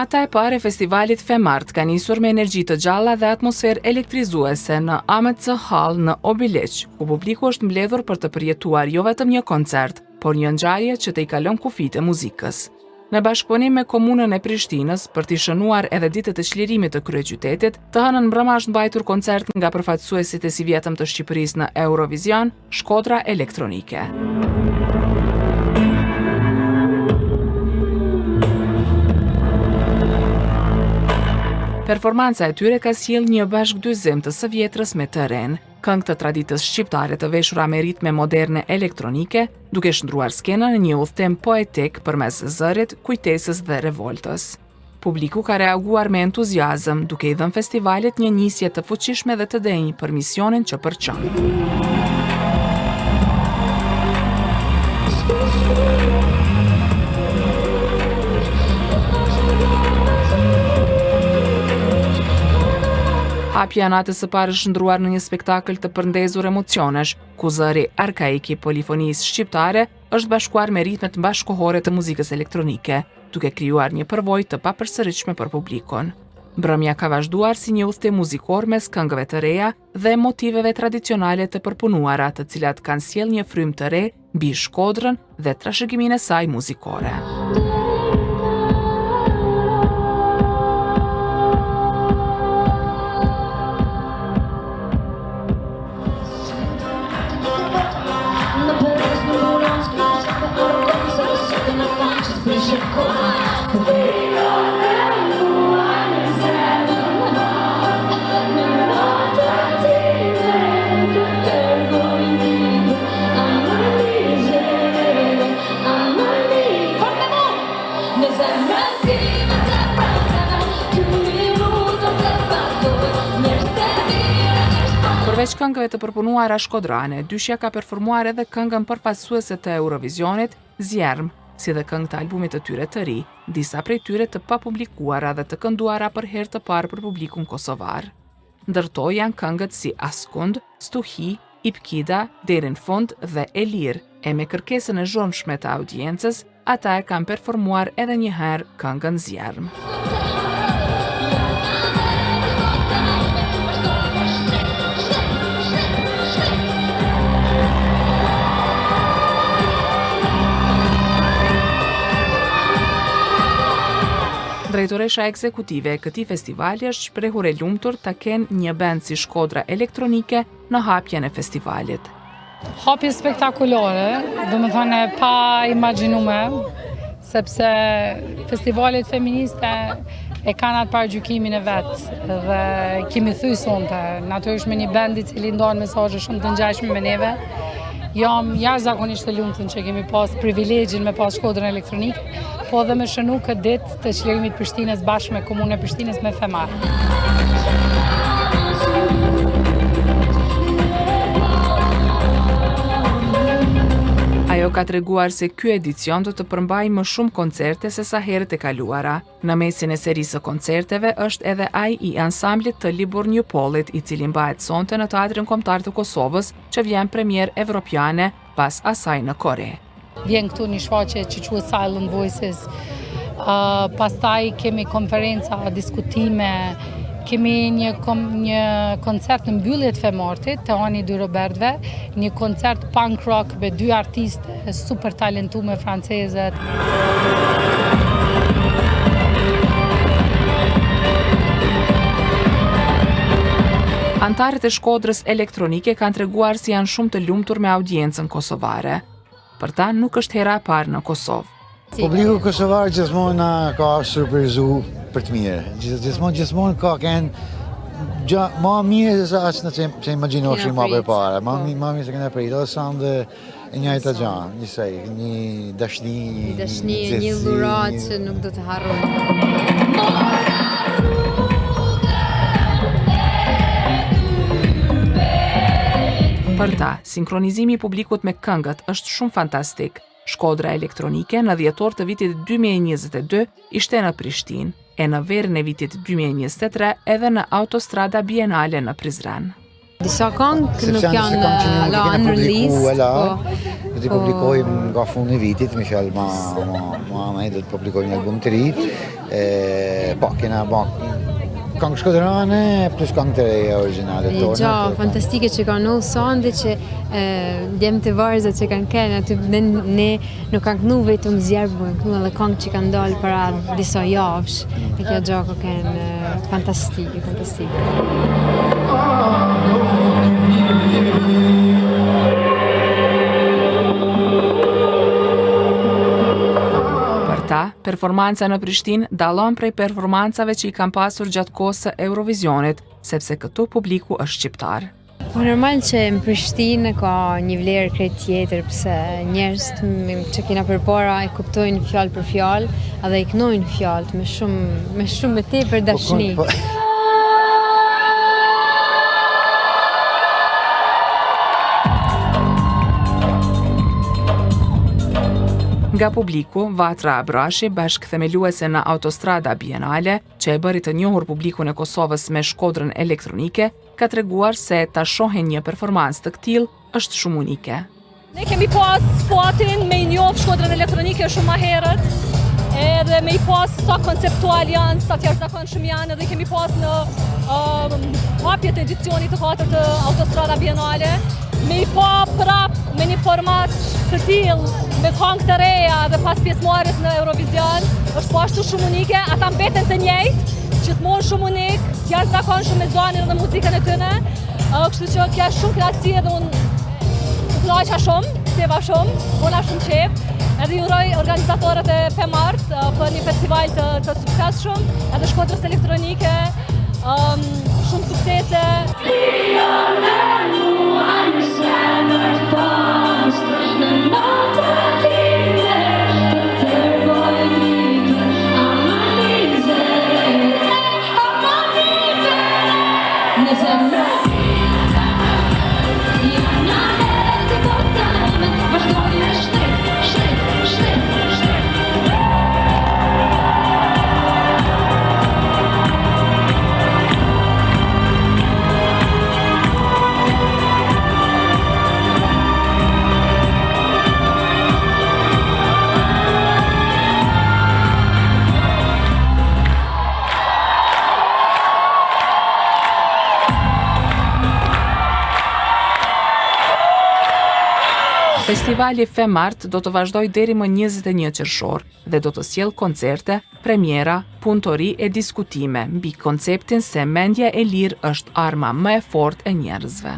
Nata e parë e festivalit Femart ka nisur me energji të gjalla dhe atmosferë elektrizuese në AMC Hall në Obiliq, ku publiku është mbledhur për të përjetuar jo vetëm një koncert, por një ngjarje që tejkalon kufijtë e muzikës. Në bashkëpunim me Komunën e Prishtinës, për t'i shënuar edhe ditët e çlirimit të kryeqytetit, të hënën mbrëma është mbajtur koncert nga përfaqësuesit e sivjetëm të Shqipërisë në Eurovision, Shkodra Elektronike. Performanca e tyre ka sjellë një bashkëdyzim të së vjetrës me të renë, këngë të traditës shqiptare të veshura me ritme moderne elektronike, duke shndërruar skenën në një udhëtim poetik përmes zërit, kujtesës dhe revoltës. Publiku ka reaguar me entuziazëm, duke i dhënë festivalit një nisje të fuqishme dhe të denjë për misionin që përçon. Hapja e natës së parë është shndërruar në një spektakël të përndezur emocionesh, ku zëri arkaik i polifonisë shqiptare është bashkuar me ritmet bashkëkohore të muzikës elektronike, duke krijuar një përvojë të papërsëritshme për publikun. Mbrëmja ka vazhduar si një udhëtim muzikor mes këngëve të reja dhe motiveve tradicionale të përpunuara, të cilat kanë sjellë një frymë të re mbi Shkodrën dhe trashëgiminë e saj muzikore. Përveç këngëve të përpunuara shkodrane, dyshja ka performuar edhe këngën përfaqësuese të Eurovizionit, Zjerm, si dhe këngë të albumit të tyre të ri, disa prej tyre të papublikuara dhe të kënduara për herë të parë për publikun kosovar. Ndër to janë këngët si Askund, Stuhi, Ipkida, Deri në fund dhe E lirë, e me kërkesën e zhurmshme të audiencës, ata e kanë performuar edhe një herë këngën Zjerm. Drejtoresha ekzekutive e këtij festivali është shprehur e lumtur ta kenë një bend si Shkodra Elektronike në hapjen e festivalit. Hapje spektakulore, domethënë e paimagjinume, sepse festivalet feministe e kanë atë paragjykimin e vet dhe kemi thy sonte, natyrisht me një bend i cili ndan mesazhe shumë të ngjashme me neve. Jam jashtëzakonisht e lumtun që kemi pas privilegjin me pas Shkodrën elektronike, po dhe me shënu këtë ditë të çlirimit Prishtinës bashkë me Komunën e Prishtinës me Femart. Ajo ka treguar se ky edicion do të përmbajë më shumë koncerte se sa herët e kaluara. Në mesin e serisë së koncerteve është edhe ai i ansamblit të Liburn Jupollit, i cili mbahet sonte në Teatrin Kombëtar të Kosovës, që vjen premierë evropiane pas asaj në Kore. Vjen këtu një shfaqje që quhet Silent Voices. Uh, pastaj kemi konferenca, diskutime, kemi një, kom, një koncert në mbyllje të Femartit, te Hani i Dy Robertve, një koncert punk rock me dy artiste super talentume franceze. Anëtarët e Shkodrës elektronike kanë treguar se janë shumë të lumtur me audiencën kosovare. Për ta nuk është hera e parë në Kosovë. Publiku kosovar gjithmonë na ka surprizu për të mirë. Gjithmonë gjithmonë ka kenë gja ma mirë se sa aq në që, që imagjinoshim ma përpara. Ma mirë ma mirë se kena prit. Edhe sonte e njëjta gja, njësoj, një dashni, një dashni, një dhuratë që nuk do të harrojmë. Për ta, sinkronizimi i publikut me këngët është shumë fantastik. Shkodra elektronike në dhjetor të vitit 2022 ishte në Prishtinë, e në verën e vitit 2023 edhe në Autostrada Bienale në Prizren. Disa këngë nuk janë ala unreleased, po. Do t'i po. publikojmë nga fundi i vitit, me fjalë ma ma ma ne do të publikojmë një album të ri. E, po, kena ba këngë shkodrane plus këngë të reja origjinale tona. Një gja fantastike që ka ndodhë sonde që djemtë e vajzat që kanë kenë aty ne, ne nuk kanë kënu vetëm Zjerm, po kanë kënu edhe këngë që kanë dalë para disa javësh. E kjo gja ka kenë fantastike, fantastike. Për ta, performanca në Prishtinë dallon prej performancave që i kanë pasur gjatë kohës së Eurovizionit, sepse këtu publiku është shqiptar. Po normal që në Prishtinë ka një vlerë krejt tjetër, pse njerëzit që kena përpara e kuptojnë fjalë për fjalë, edhe i knojnë fjalët me shumë me shumë më tepër po, dashni. Po, Nga publiku, Vatra Abrashi, bashkëthemeluese në Autostrada Bienale, që e bëri të njohur publikun e Kosovës me Shkodrën elektronike, ka treguar se ta shohin një performancë të këtillë është shumë unike. Ne kemi pas fatin me i njohë Shkodrën elektronike shumë ma herët, edhe me i pas sa konceptual janë, sa të jashtëzakonshëm janë, edhe kemi pas në um, hapje të edicionit të katërt të Autostrada Bienale, me i pa prap me një format të tillë, me kangë të reja dhe pas pjesëmarrjes në Eurovision, është po ashtu shumë unike, ata mbeten të njëjtë, gjithmonë shumë unik, jashtëzakonshëm me zanin dhe muzikën e tyne, kështu që kjo është shumë kënaqësi edhe unë u kënaqa shumë, qesha shumë, bona shumë qejf, edhe i uroj organizatorët e Femart për një festival të, të suksesshëm, edhe Shkodrës elektronike, um, shumë suksese. Festivali Femart do të vazhdojë deri më 21 qershor dhe do të sjellë koncerte, premiera, punëtori e diskutime mbi konceptin se mendja e lirë është arma më e fortë e njerëzve.